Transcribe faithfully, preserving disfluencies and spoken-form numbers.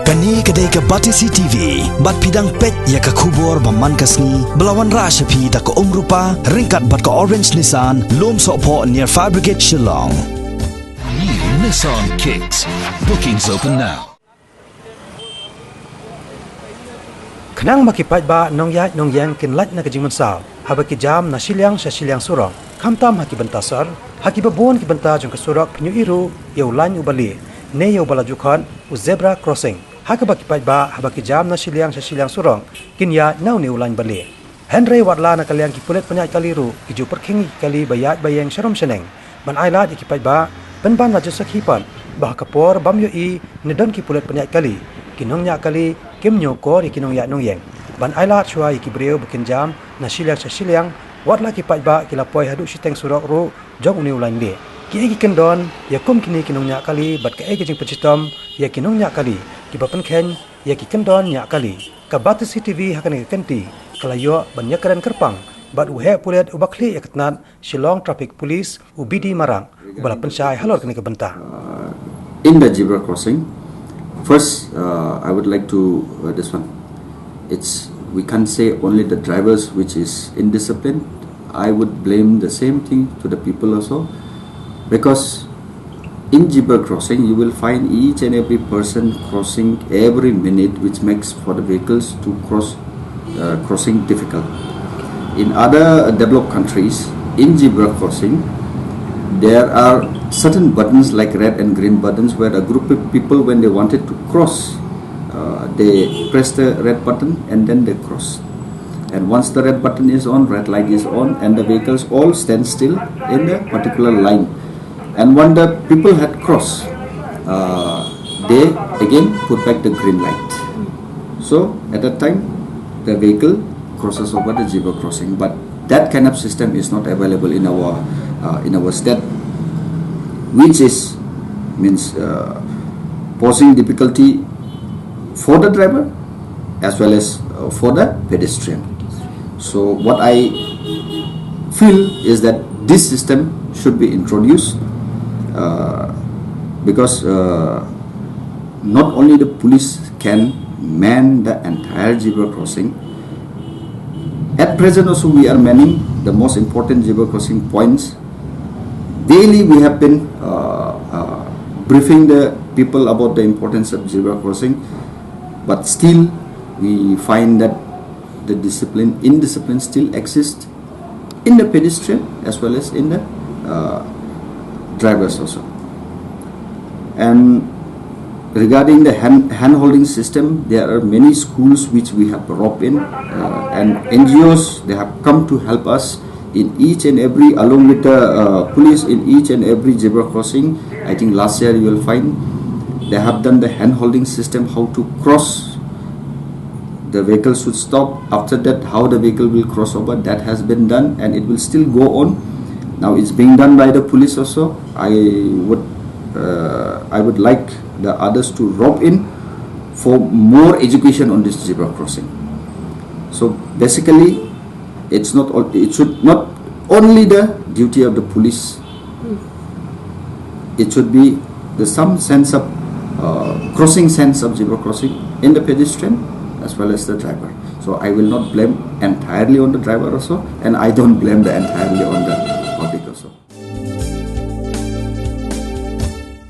Kane ka dei ka Batesi T V, bad phi dang peit ïa ka khubor ba man ka sngi, ba la wanrah sha phi da ka Umrupa, ryngkat bad ka Orange Nissan, Lumsohphoh near Fire Brigade Shillong. New Nissan Kicks. Bookings open now. Khnang ba ki paidbah nongïaid nongïeng kin lait na ka jingmynsaw haba ki jam na shiliang sha shiliang surok, khamtam ha ki bynta sor, ha kiba bun ki bynta jong ka surok phin ïohi ruh ïa u lain uba lieh ne ïa uba la ju khot u zebra crossing, ha kaba ki paidbah haba ki jam na shiliang sha shiliang surok kin ïaid na une u lain ba lieh. Hynrei watla na ka liang ki pulit pynïaid kali ruh ki ju pyrkhing ïa ki kali ba ïaid ba ïeng sharum shaneng ban ailad ïa ki paidbah, pynban la ju sakhi pat ba ha ka por bym ïohi ne don ki pulit pynïaid kali, ki nongñiah kali kim ñiewkor ïa ki nongïaid nongïeng ban ailad shuwa ïa ki briew ba kin jam na shiliang sha shiliang, watla ki paidbah ki la poi haduh shiteng surok ruh jong une u lain lieh. Kiei ki kyndon ïa kum kine ki nongñiah kali bad kaei ka jingpynshitom ïa ki nongñiah kali kiba pynkheiñ ïa ki kyndon ñiah kali? Ka Batesi T V ha kane ka kynti ka la ïoh ban ïakren kyrpang bad u heh pulit uba khlieh ïa ka tnat Shillong Traffic Police, u B D Marak, uba la pynshai halor kane ka bynta. In the zebra crossing, first, uh, I would like to, uh, this one. It's, we can't say only the drivers which is indisciplined. I would blame the same thing to the people also, because in zebra crossing you will find each and every person crossing every minute, which makes for the vehicles to cross, uh, crossing difficult. In other developed countries, in zebra crossing, there are certain buttons like red and green buttons where a group of people, when they wanted to cross, uh, they press the red button and then they cross. And once the red button is on, red light is on, and the vehicles all stand still in a particular line. And when the people had crossed, uh, they again put back the green light. So at that time, the vehicle crosses over the zebra crossing. But that kind of system is not available in our, uh, in our state, which is, means, uh, posing difficulty for the driver as well as, uh, for the pedestrian. So what I feel is that this system should be introduced, uh, because, uh, not only the police can man the entire zebra crossing. At present also we are manning the most important zebra crossing points. Daily we have been, uh, uh, briefing the people about the importance of zebra crossing, but still we find that the discipline, indiscipline still exists in the pedestrian as well as in the, uh, drivers also. And regarding the hand, hand holding system, there are many schools which we have roped in, uh, and N G Os, they have come to help us in each and every, along with the, uh, police, in each and every zebra crossing. I think last year you will find they have done the hand holding system, how to cross, the vehicle should stop. After that, how the vehicle will cross over, that has been done and it will still go on. Now it's being done by the police also. I would, uh, I would like the others to rope in for more education on this zebra crossing. So basically, it's not all, it should not only the duty of the police. It should be the some sense of, uh, crossing sense of zebra crossing in the pedestrian as well as the driver. So I will not blame entirely on the driver also, and I don't blame the entirely on the